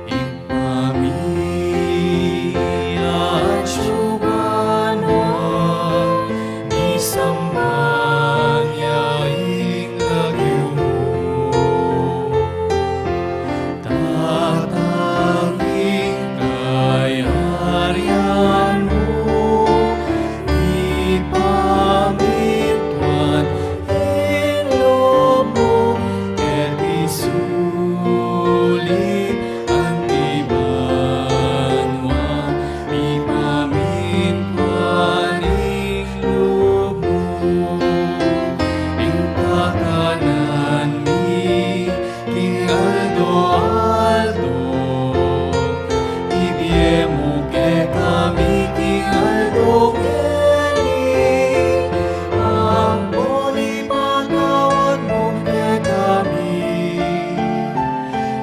Ibpa mi atsu ka banua, misamban ya ing lagyu mu, datang ing kayarian mu, mipamintuan ing lub mu, keti sulip anti banua, mipamintuan ing lub mu, ing kakanan mi king aldo-aldo, ibie mu kekami king aldo ngeni, ampon ipatawad mu kekami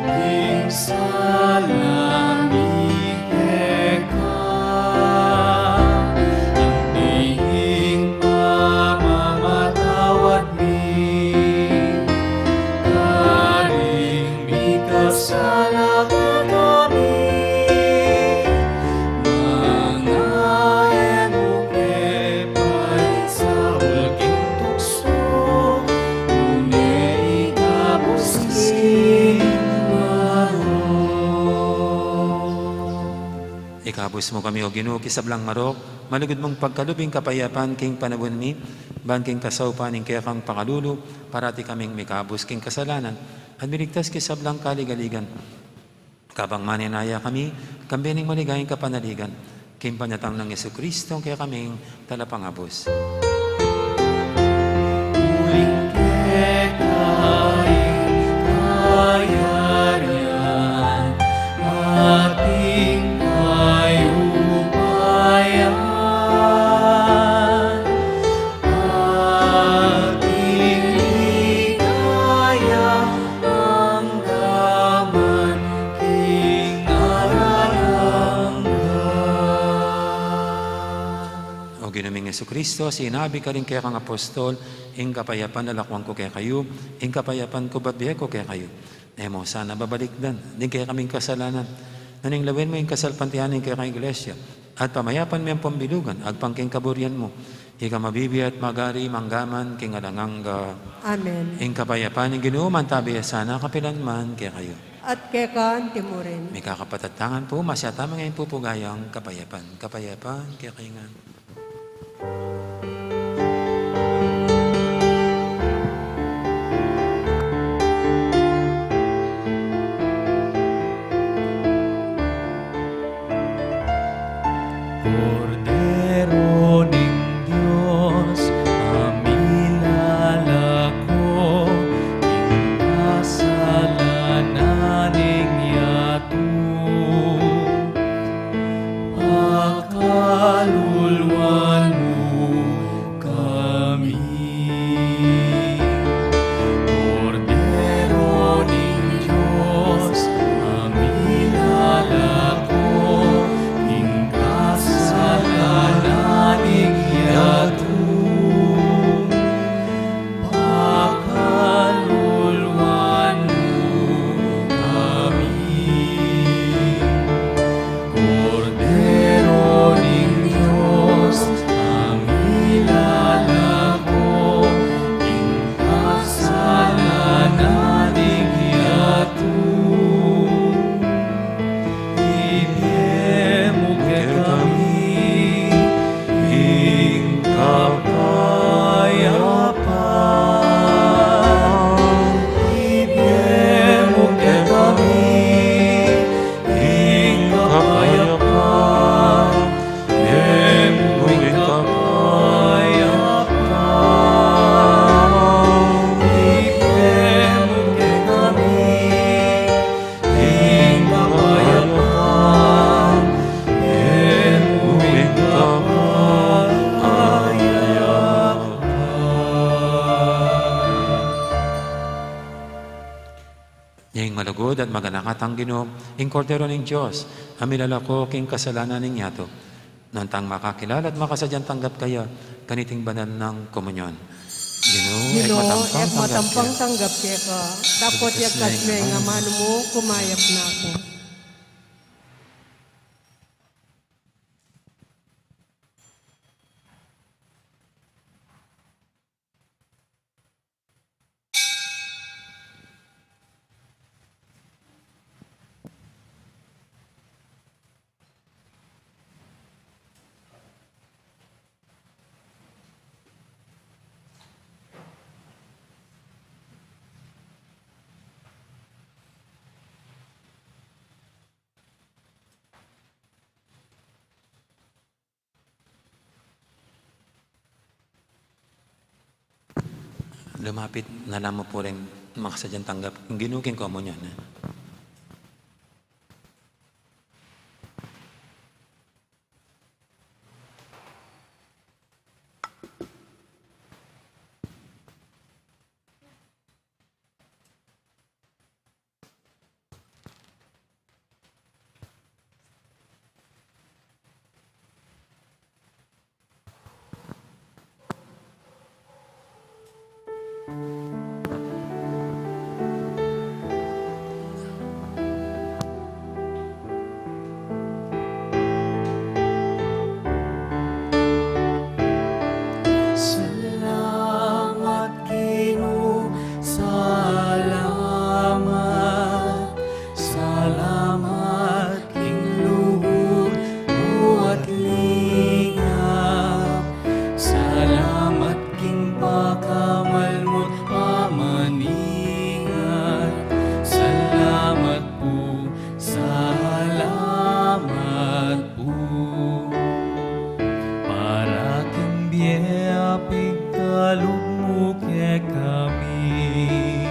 ing sala mi keka, anti ing pamamatawad mi karing mikasala kekami, manga e mu ke paisaul king tuksu, nune ikabus king marok. Ikabus mu kami, O Ginu, king sablang marok, malugud mung pagkalub ing kapayapan king panaun mi, ban king kasaupan ning kekang pakalulu, parati kaming mikabus king kasalanan, at miligtas king sablang kaligaligan. Kabang manenaya kami, kambe ning maligayang kapanaligan, king panyatang nang Jesucristo, kekaming Talapangabus. Uling keka ing kayarian, ampon ing kayupayan, ampon ing ligaya, angga man king alang angga. O Ginu ming Jesucristo, sinabi mu karing kekang apostol, ing kapayapan lalakwan ku kekayu, ing kapayapan ku bibie ku kekayu. E mu sana babalikdan ding kekaming kasalanan, nune lawen mu ing kasalpantayanan ning kekang Iglesia, at pamayapan me ampon bilugan, agpang king kaburian mu. Ika mabibie at magari mangga man king alang angga. Amen. Ing kapayapan ning Ginu mantabi ya sana kapilan man kekayu. At keka anti murin. Mikakapatad tamu ngan pu, masyata mangeng pupugayang kapayapan. Kapayapan kekayu ngan. Kordero ning Dios, a milalako king kasalanan ning yatu, pakaluluan mu Tang Ginu, ing Kordero ning Dios, a milalako king kasalanan ning yatu. Nuan tang makakilala at makasadyang tanggap kaya, kaniting banal nang komunyon. Ginu, Ginu, ek matampang tanggap keka, dapot yagkas me ing amanu mu, kumayap na ku. Lumapit na la mu pu ring makasadyang tanggap ing Ginu king komunyon, e? Salamat, Ginu, salamat. Salamat king lugud mu at lingap. Salamat king pakamal mu't pamaningat. Salamat pu, salamat pu. Para king bie a pigkalub mu kekami.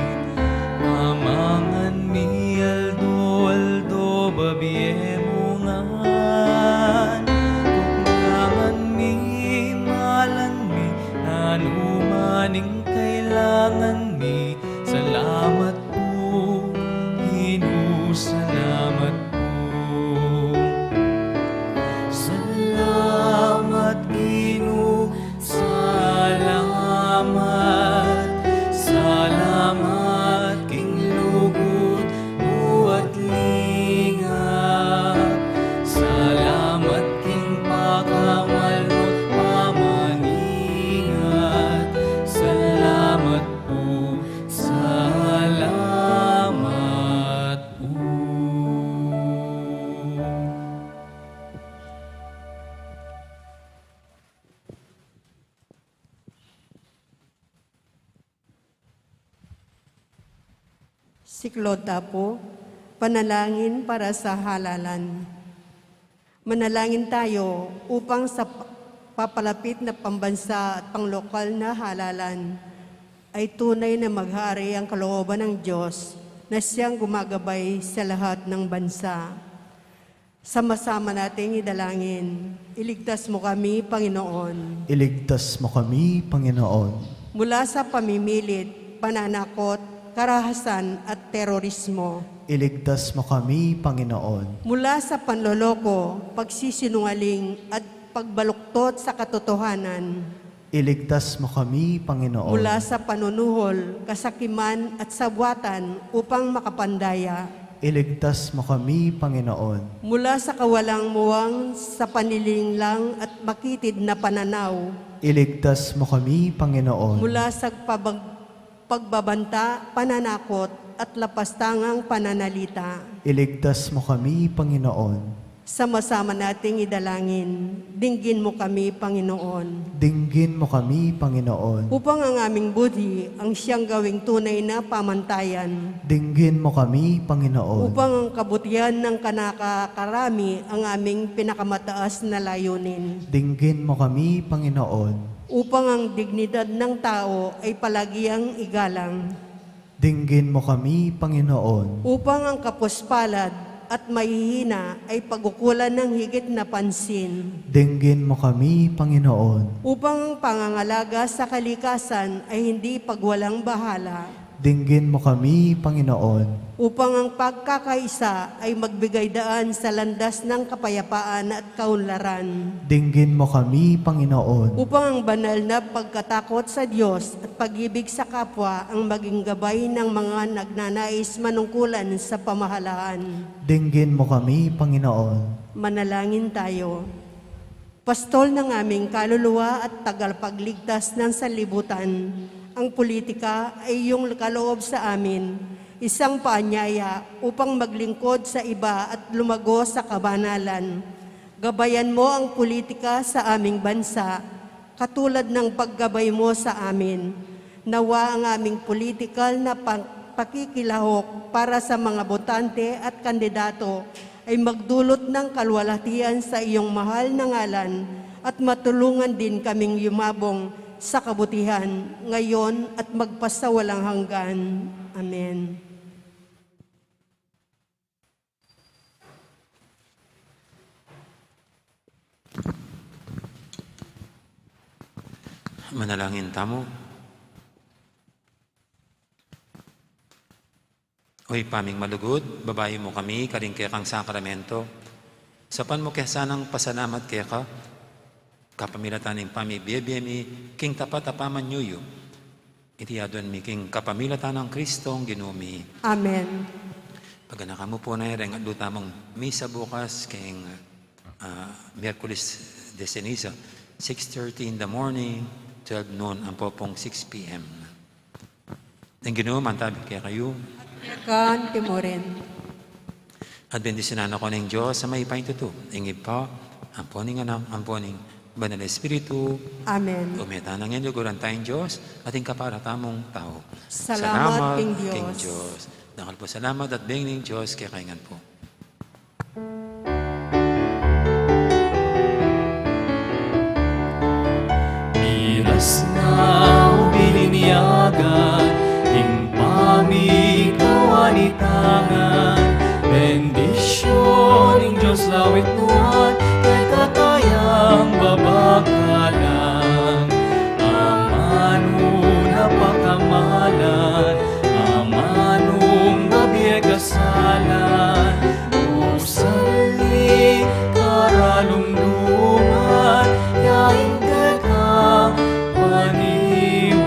Pamangan mi aldo-aldo, babie mu ngan. Tuknangan mi, malan mi, nanu man ing kailangan mi. Salamat pu, Ginu, salamat pu. Salamat, Ginu, salamat. Salamat king lugud mu at lingap. Salamat king pakamal mu't pamaningat. Salamat pu, salamat pu. Siklaud ta pu, panalangin para sa halalan. Manalangin tayo upang sa pa-, papalapit na pambansa at panglokal na halalan ay tunay na maghari ang kalooban ng Diyos na siyang gumagabay sa lahat ng bansa. Sama-sama nating idalangin. Iligtas mo kami, Panginoon. Iligtas mo kami, Panginoon. Mula sa pamimilit, pananakot, karahasan at terorismo. Iligtas mo kami, Panginoon. Mula sa panloloko, pagsisinungaling at pagbaluktot sa katotohanan. Iligtas mo kami, Panginoon. Mula sa panunuhol, kasakiman at sabwatan upang makapandaya. Iligtas mo kami, Panginoon. Mula sa kawalang muwang sa panlilinlang at makitid na pananaw. Iligtas mo kami, Panginoon. Mula sa pabag-, pagbabanta, pananakot, at lapastangang pananalita. Iligtas mo kami, Panginoon. Sama-sama nating idalangin. Dinggin mo kami, Panginoon. Dinggin mo kami, Panginoon. Upang ang aming budhi ang siyang gawing tunay na pamantayan. Dinggin mo kami, Panginoon. Upang ang kabutihan ng kanakakarami ang aming pinakamataas na layunin. Dinggin mo kami, Panginoon. Upang ang dignidad ng tao ay palagiang igalang. Dinggin mo kami, Panginoon. Upang ang kapuspalad at mahihina ay pagukulan ng higit na pansin. Dinggin mo kami, Panginoon. Upang ang pangangalaga sa kalikasan ay hindi pagwalang bahala. Dinggin mo kami, Panginoon. Upang ang pagkakaisa ay magbigay daan sa landas ng kapayapaan at kaunlaran. Dinggin mo kami, Panginoon. Upang ang banal na pagkatakot sa Diyos at pag-ibig sa kapwa ang maging gabay ng mga nagnanais manungkulan sa pamahalaan. Dinggin mo kami, Panginoon. Manalangin tayo. Pastol ng aming kaluluwa at tagapagligtas ng sanlibutan, ang politika ay iyong kaloob sa amin, isang paanyaya upang maglingkod sa iba at lumago sa kabanalan. Gabayan mo ang politika sa aming bansa, katulad ng paggabay mo sa amin. Nawa ang aming politikal na pang-, pakikilahok para sa mga botante at kandidato ay magdulot ng kaluwalhatian sa iyong mahal na ngalan at matulungan din kaming yumabong sa kabutihan ngayon at magpasawalang hanggan. Amen. Manalangin tamu. O Ibpa ming malugud, babayu mu kami karing kekang sakramento. Saupan mu ke sanang pasalamat keka, kapamilatan ning pamibie-bie mi king tapat a pamanyuyu. Iti aduan mi king kapamilatan nang Kristong Ginu mi. Amen. Paganakan mu pu na ring atlu tamung misa bukas king, ah, Miyerkules de Ceniza, six thirty in the morning, twelve noon, ampo pung six P M. Ing Ginu mantabi kekayu. At keka mu rin. At bendisyunan na kayu ning Dios a mayupaya king tutu, ing Ibpa, ampo ning Anak, ampo ning Banal a Espiritu. Amen. O meta na ngan, luguran taya ing Dios at ing kapara tamung tau. Salamat king Dios. Dakal pung salamat at beng ning Dios kekayu ngan pu. Miras na o bininyagan ing pamikawanitangan, bendisyun ning Dios lawit nuan, kekatayang babakalan, amanu na pakamalan, amanung babie kasalan, usali karalumduman, ya ing kekang paniwalan.